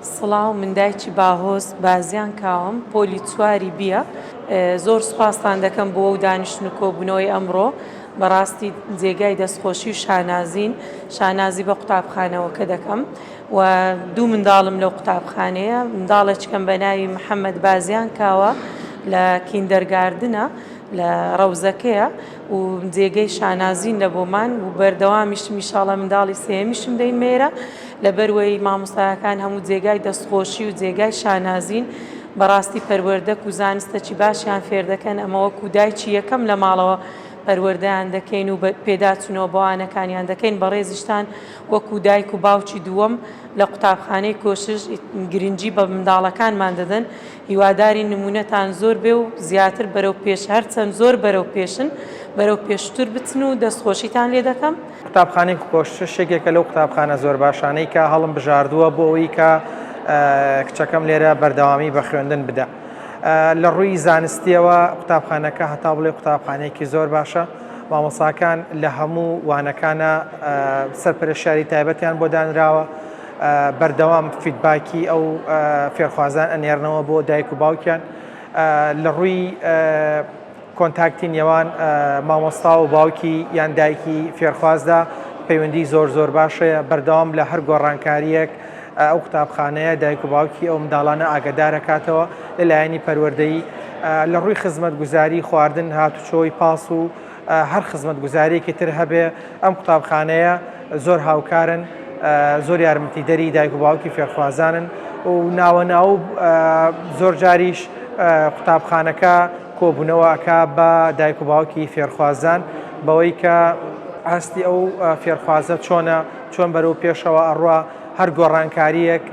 سڵاو من دایکی باهۆز بازیان کاوەم پۆلی چواری بیە زۆر سوپاستان دەکەم بۆ ئەو دانیشتن و کۆبوونەوەی ئەمڕۆ بەڕاستی جێگای دەستخۆشی و شانازین شانازی بە قوتابخانەوەکە دەکەم و دوو منداڵم لەو قوتابخانەیە منداڵێکم بە ناوی محەممەد بازیان کاوە لە kindergarten ە لە ڕەوزەکەیە و جێگەی شانازین لە بۆمان و بەردەوامیشم ئیشاڵا منداڵی سێیەمیشم دەینمە ئێرە لەبەروەی مامۆستایەکان هەموو جێگای دەستخۆشی و جێگای شانازین بەڕاستی پەروەردەک و زانستەکی باشیان فێردەکەن ئەمە وەکو دایکی یەکەم لە ماڵەوە پەروەردەیان دەکەین و پێداچوونەوە بەوانەکانیان دەکەین بەڕێزیشتان وەکو دایک و باوکی دووەم لە قوتابخانەی کۆشش گرنگی بە منداڵەکانمان دەدەن هیوادارین نمونەتان زۆر بێ و زیاتر بەرەو پێش هەرچەند زۆر بەرەو پێشن بەرەو پێشتر بچن و دەستخۆشیتان لێ دەکەم. قوتابخانەی کۆشش یەکێکە لەو قوتابخانە زۆر باشانەی کە هەڵم بژاردووە بۆ ئەوەی کە کچەکەم لێرە بەردەوامی بە خوێندن بدا. لە ڕووی زانستیەوە قوتابخانەکە هەتا بڵێ قوتابخانەیەکی زۆر باشە مامۆساکان لە هەموو وانەکانە سەرپەرشتیاری تایبەتیان بۆ دانراوە بەردەوام feedback ی ئەو فێرخوازان ئەنێرنەوە بۆ دایک و باوکیان لە ڕووی contact ی نێوان مامۆستا و باوکی یان دایکی فێرخوازدا پەیوەندی زۆر زۆر باشەیە بەردەوام لە هەر گۆڕانکاریەک ئەو قوتابخانەیە دایک و باوکی ئەو منداڵانە ئاگدارەکاتەوە لە لایەنی پەروەردەیی لە ڕووی خزمەتگوزاری خواردن هاتوچۆی پاس و هەر خزمەتگوزاریەکی تر هەبێ ئەم قوتابخانەیە زۆر هاوکارن زۆر یارمەتیدەری دایک و باوکی فێرخوازانن و ناوە ناو زۆر جاریش قوتابخانەکە کۆبوونەوە ئەکا بە دایک و باوکی فێرخوازان بەوەی کە ئاستی ئەو فێرخوازە چۆنە چۆن بەرەو پێشەوە ئەڕوا هەر گۆڕانکاریەک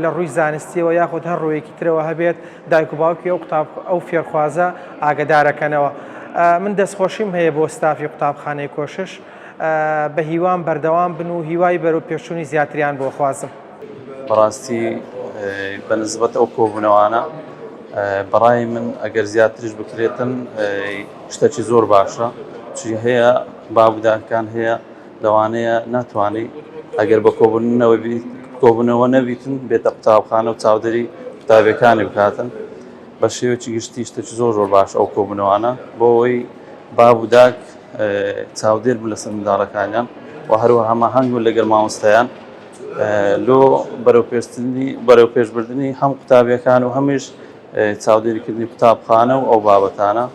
لە ڕووی زانستیەوە یاخود هەر ڕوویەکی ترەوە هەبێت دایک و باوکی ئەو قوتاب ئەو فێرخوازە ئاگەدارەکەنەوە من دەستخۆشیم هەیە بۆ ستافی قوتابخانەی کۆشش بە هیوام بەردەوام بن و هیوای بەرەو پێشچوونی زیاتریان بۆ خوازم. بەڕاستی بە نسبەت ئەو کۆبوونەوانە بەڕای من ئەگەر زیاتریش بکرێتن شتەکی زۆر باشە چی هەیە بابوداکان هەیە لەوانەیە ناتوانانی ئەگەر بە کۆبوونەوە کۆبوونەوە نەبیتن بێتە قوتابخانە و چاودێری قوتابیەکانی بکاتن بە شێوەکی گشتی شتێکی زۆر زۆر باش ئەو کۆبوونەوانە بۆ ئەوەی باب و داک چاودێر بن لەسەر منداڵەکانیان و هەروەها هەماهەنگ بن لەگەڵ مامۆستایان لۆ بەرەوپێشتنی بەرەوپێشبردنی هەم قوتابیەکان و هەمیش چاودێریکردنی قوتابخانە و ئەو بابەتانە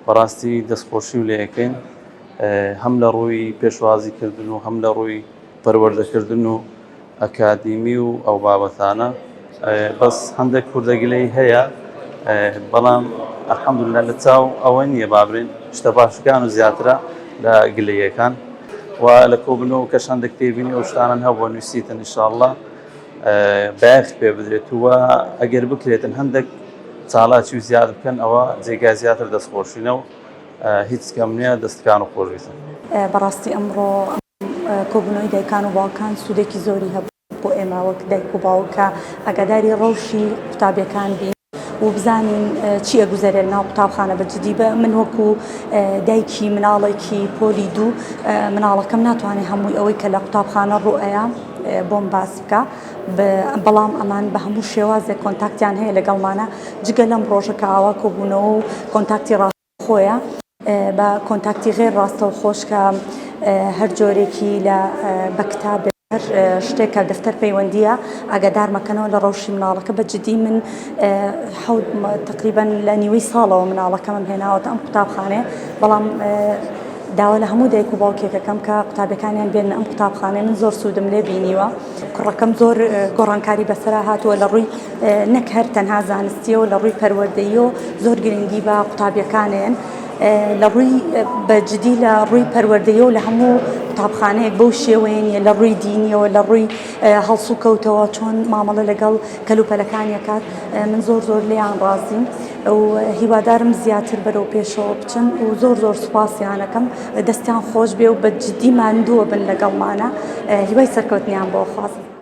بەڕاستی دەستخۆشی و لەکەین هەم لە ڕووی پێشوازیکردن و هەم لە ڕووی پەروەردەکردن و ئەکادیمی و ئەو بابەتانە بەس هەندێک کوردە گلەی هەیە بەڵام الحمدلله لە چاو ئەوە نییە بابرین شتە باشەکان و زیاترە لە گلەیەکان و لە کۆبنەوە کەش هەندێک تێبینی ئەو شتانن هەبووە نووسیتن ئینشاءاللە بایەخ پێ بدرێت و ئەگەر بکرێتن هەندێک چالاکی و زیاد بکەن ئەوە جێگای زیاتر دەستخۆشینە و هیچ کەم نییە دەستکان و خۆش بیتن. بەڕاستی ئەمڕۆ کۆبوونەوەی دایکان و باوکان سوودێکی زۆری هەبوو بۆ ئێمە وەک دایک و باوک کە ئاگاداری ڕەوشی قوتابیەکان بین و بزانین چی ئەگوزەرێ ناو قوتابخانە بە جدی بە من وەکو دایکی مناڵێکی پۆلی دوو مناڵەکەم ناتوانێت هەمووی ئەوەی کە لە قوتابخانە ڕوئەیە بۆم باس بکە بەڵام ئەمان بە هەموو شێوازێک contact یان هەیە لەگەڵمانە جگە لەم ڕۆژە کە ئاوا کۆبوونەوە و contact ی ڕاستەوخۆیە بە contact ی غێر ڕاستەوخۆش کە هەر جۆرێکی لە بە کتاب هەر شتێک کە دەفتەر پەیوەندیە ئاگادار مەکەنەوە لە ڕەوشی مناڵەکە بە جدی من حەوت تقریبا لە نیوەی ساڵەوە مناڵەکەمم هێناوەتە ئەم قوتابخانەیە بەڵام داوا لە هەموو دایک و باوکێکەکەم کە قوتابیەکانیان بێننە ئەم قوتابخانەیە من زۆر سوودم لێ بینیوە کوڕەکەم زۆر گۆڕانکاری بەسەرا هاتووە لە ڕووی نەک هەر تەنها زانستیەوە لە ڕووی پەروەردەییەوە زۆر گرنگی بە قوتابیەکانێن لە ڕووی بە جدی لە ڕووی پەروەردەیەوە لە هەموو قوتابخانەیەک بەو شێوەیە نیە لە ڕووی دینیەوە لە ڕووی هەڵسوکەوتەوە چۆن مامەڵە لەگەڵ کەلوپەلەکان ئەکات من زۆر زۆر لێیان ڕازیم و هیوادارم زیاتر بەرەو پێشەوە بچن و زۆر زۆر سوپاسیانەکەم دەستیان خۆش بێ و بە جدی ماندووە بن لەگەڵمانە هیوای سەرکەوتنیان بۆ خوازم.